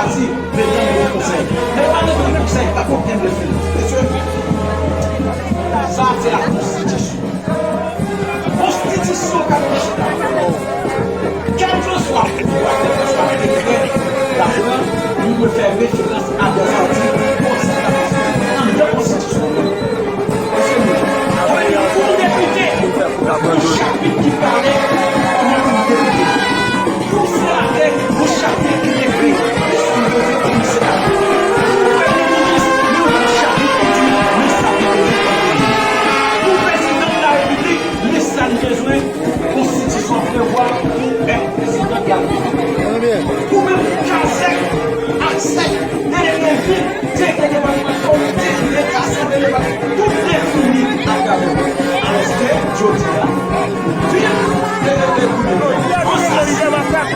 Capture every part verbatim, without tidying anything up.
Pati, mete nan yon konsèy. Men pa mete nan konsèy, pa konn kenbe fil. Mesye, sa se la konstitisyon. Konstitisyon k ap chita. Kèlkeswa pouvwa, kèlkeswa dekrè k ap pran, nou dwe fè referans a dè atik konsèy la konstitisyon. Anndan konstitisyon an. Mesye, nou, pou yon depite, yon chapit ki pale kòman pou yon depite. Yon senatè, yon chapit ki dekri ki sa l bezwen kòm senatè. Premye minis, yon chapit ki di men sa l bezwen kòm premye minis. Pou prezidan de la repiblik, men sa l bezwen, konstitisyon an prevwa pou mèt prezidan de la repiblik. Ou menm, Kazèk, Asèk, Delege vil, direktè depatman, direktè asanble depatman, tout defini atravè w. Alòske, jodi a, vil, e, e, e, e, ansas, ki te masak,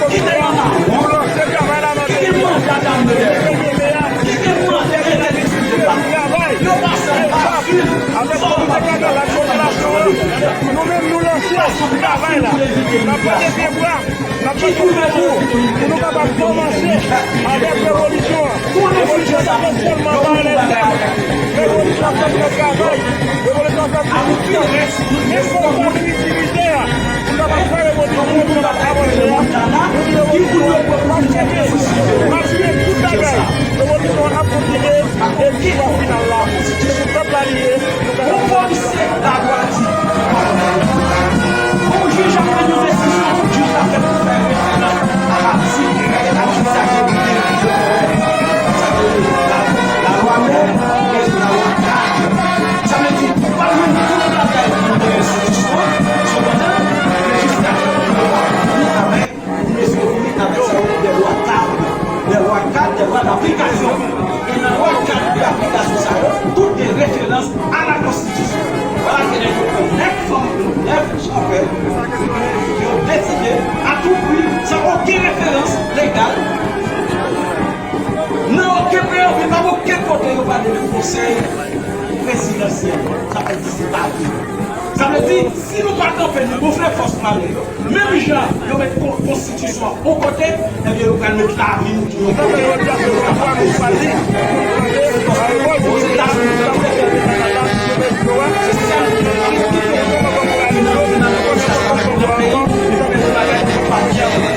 ki te nan mawon, ki te manda dam de lè, ki te mande entèdiksyon de pa, yo pase anba vil, sòlda ki te la, yo pase anba vil. Nou menm, nou lanse travay la. N ap pote pye bwa. N ap mande pou nou, pou nou kapab kòmanse avèk revolisyon an. Revolisyon an pa fèt sèlman pa lèzam. Revolisyon an fèt nan travay. Revolisyon an fèt nan soufrans. Men fòk nou itilize a pou n kapab fè revolisyon an, pou n kapab avanse a. Nou di revolisyon an ap kontinye. Malgre tout bagay, revolisyon an ap kontinye. E viktwa final la, se sou pèp la li ye. Nou ka... Yon polisye ladwati, yon jij ap rann yon desizyon, jij la fè pou fè referans a atik, a kisa ki rele, sa ki rele la, lalwa mè, e lalwa kad. Sa vle di, ou pa jwenn tout bagay ki nan konstitisyon an, sepandan, lejislatif la vini avèk Pou mesye yo vini avèk sa yo rele dè lwa kad. Dè lwa kad, dè lwa daplikasyon. E nan lwa kad e aplikasyon sa yo, tout gen referans a la konstitisyon. Vwala ke nèg yo pran nèf fanm, nèf chapèl, yo deside a tou pri, san okenn referans legal, nan okenn preyanbil, pa okenn kote yo pale de konsèy prezidansyèl. Sa vle di se pa vre. Sa vle di, si nou pa kanpe, nou gonfle fòs malè yo. Menm jan yo met kon-, konstitisyon an yon kote, ebyen, yo pral met lavi nou tou yon kote. Yo pral met lavi nou tou yon kote. Se sèl ki nan, ki nan negosyasyon nan peyi, ki nan peyi, nou pa fè yon bagay, nou pa fè yon bagay.